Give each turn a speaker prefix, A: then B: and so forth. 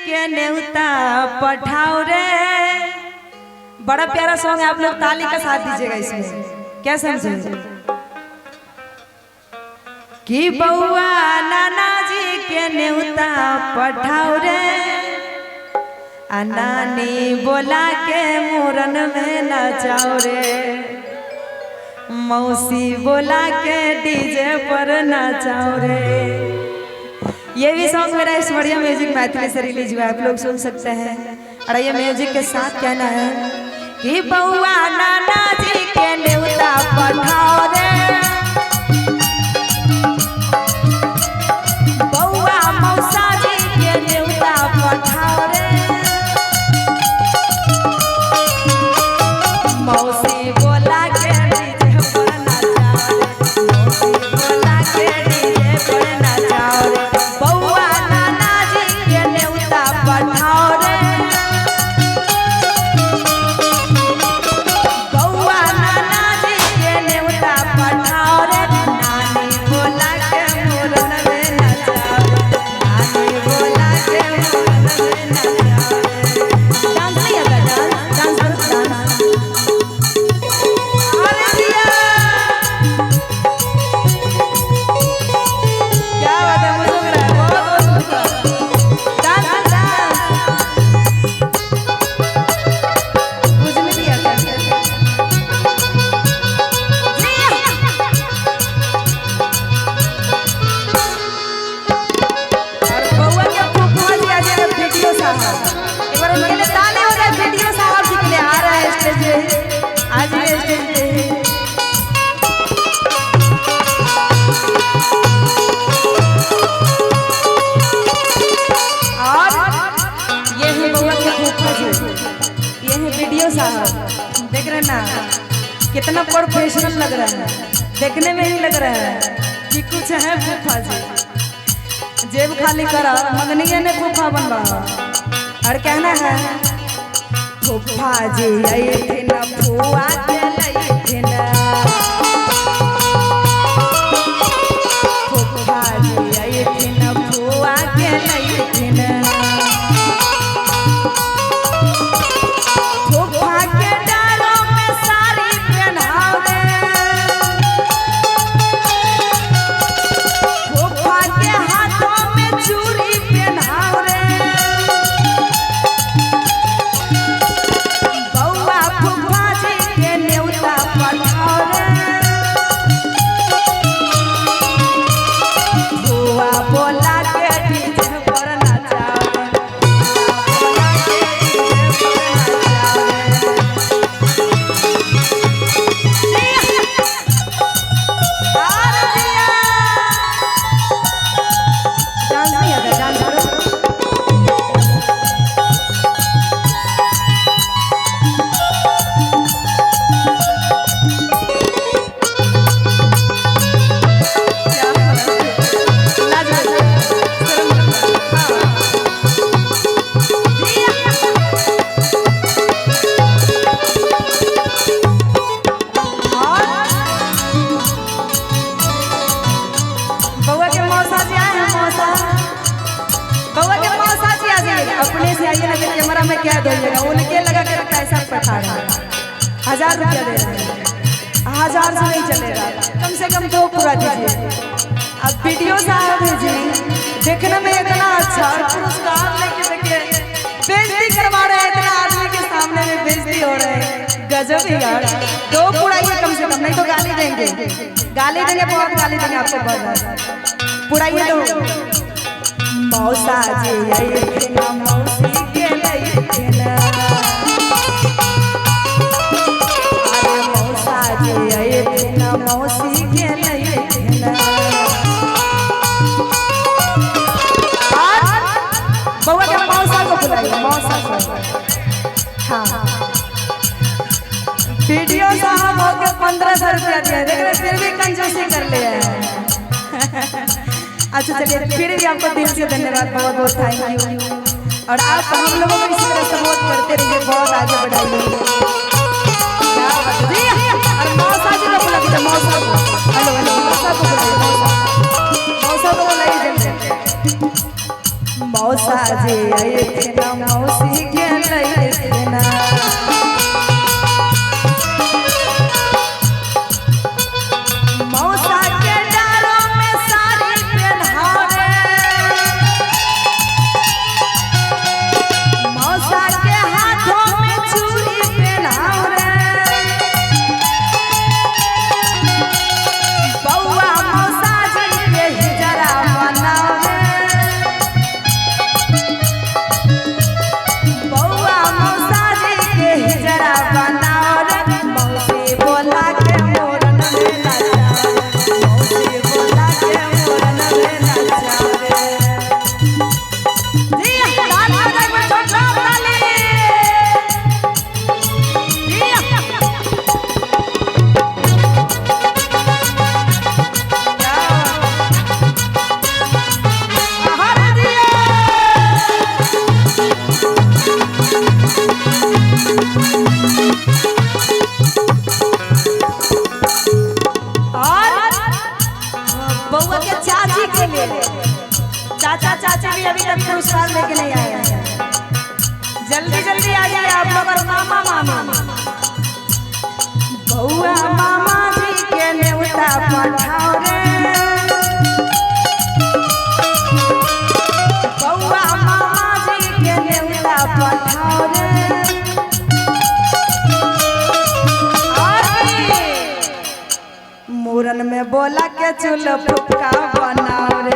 A: के नेवता पठाओ रे। बड़ा प्यारा सॉन्ग है, आप लोग ताली का साथ दीजिएगा इसमें। क्या समझे कि बउआ नाना जी के नेवता पठाओ रे, आ नानी बोला के मुरन में नचाओ रे, मौसी बोला के डीजे पर नचाओ रे। ये भी सॉन्ग मेरा ऐश्वर्या म्यूजिक मैथिली से रिलीज हुआ है, आप लोग सुन सकते हैं। और ये म्यूजिक के साथ कहना है कि बउआ नाना जी के नेवता पठाओ रे, बउआ मौसा जी के नेवता पठाओ रे, मौसी बोला के डीजे पर नचाओ रे, मौसी बोला के डीजे पर नचाओ रे, बउआ नाना जी के नेवता पठाओ रे, बउआ नाना जी के नेवता पठाओ रे, नानी बोला के मुरन में नचाओ रे, नानी बोला के मुरन में नचाओ रे। डांस नहीं आता? डांस डांस करो, डांस। अरे दिया क्या बात है, मुझे लग रहा है बहुत बहुत सुंदर। डांस डांस मुझे नहीं आता। और बउआ के फूफा जी आ जाएगा वीडियो साहब, एक बार उनके लिए ताली हो जाए। वीडियो साहब जी के लिए आ रहा है स्टेज पे, आज भी स्टेज पे। और ये है बउआ के फूफा जी, ये है वीडियो साहब। देख रहे हैं ना कितना प्रोफेशनल लग रहा है, देखने में ही लग रहा है कि कुछ है फूफा जी। जेब खाली करा मंगनिया ने फूफा बनवा। और कहना है फूफा जी अइथिन फूआ के लइथिन, फूफा जी अइथिन फूआ के लइथिन, फूफा के डारो में साड़ी पहनाओ रे, फूफा के हाथों में चूड़ी पहनाओ रे, बउआ फूफा जी के नेवता पठाओ रे, फूआ बोला के डीजे पर नचाओ रे, बोला के डीजे पर नचाओ रे। डांस नहीं आता? डांस करो। क्या लाज लग- शर्म लगता है। हाँ। और बउआ के मौसा जी आए हैं, मौसा बउआ के मौसा जी आ जाइए। अपने से आइए ना तो कैमरा में क्या धोइएगा, उनके लगा कर पैसा पठा रहे हैं, 1000 रुपया दे रहे हैं, 1000 से नहीं चलेगा, कम से कम 2 पूरा दीजिए। अब वीडियो साहब है जी, देखने में इतना अच्छा और पुरस्कार लेके देखिए बेइज्जती करवा रहे हैं, इतना आदमी के सामने में बेइज्जती हो रहे हैं, गजब ही यार। 2 पुराइए कम से कम, नहीं तो गाली देंगे, गाली देंगे, बहुत गाली देंगे आपको, बहुत पुराइए दो। मौसा जी अइथिन मौसी के लइथिन, अरे मौसा जी अइथिन मौसी के लइथिन। और बउआ के मौसा को बुलाइए, मौसा को। हाँ वीडियो साहब होके 1500 रुपया दिया, देख रहे फिर भी कंजूसी कर लिए हैं। अच्छा चलिए, फिर भी आपको दिल से धन्यवाद, बहुत बहुत thank you. और आप हम लोगों को इसी तरह सपोर्ट करते रहिए, बहुत आगे बढ़ाइए। क्या बात है जी। और मौसा जी को बुला दीजिए, मौसा को, हेलो हेलो, मौसा को बुलाइए, मौसा मौसा को बुलाइए जल्दी। मौसा जी अयथिन मौसी के लैथिन। मौसा के डारो में साड़ी पहनावे, मौसा के हाथों में चूड़ी पहनावे। बउआ मौसा जी के हिजरा बनावे, बउआ मौसा जी के हिजरा बनावे। मौसी बोला के मोरन में नचावे, मौसी बोला के मोरन में नचावे। जी ताली बजाई पर छोटा ताली। जी हर दिया। और बउआ के चाची के लिए चाचा चाची भी अभी तक पुरस्कार लेके नहीं आए हैं। जल्दी जल्दी आ जाइए आप लोग। और मामा मामा बउआ मामा जी के नेवता पठाओ रे, बउआ मामा जी के नेवता पठाओ रे। और की? मूरन में बोला के चूल फुक्का बनाओ रे।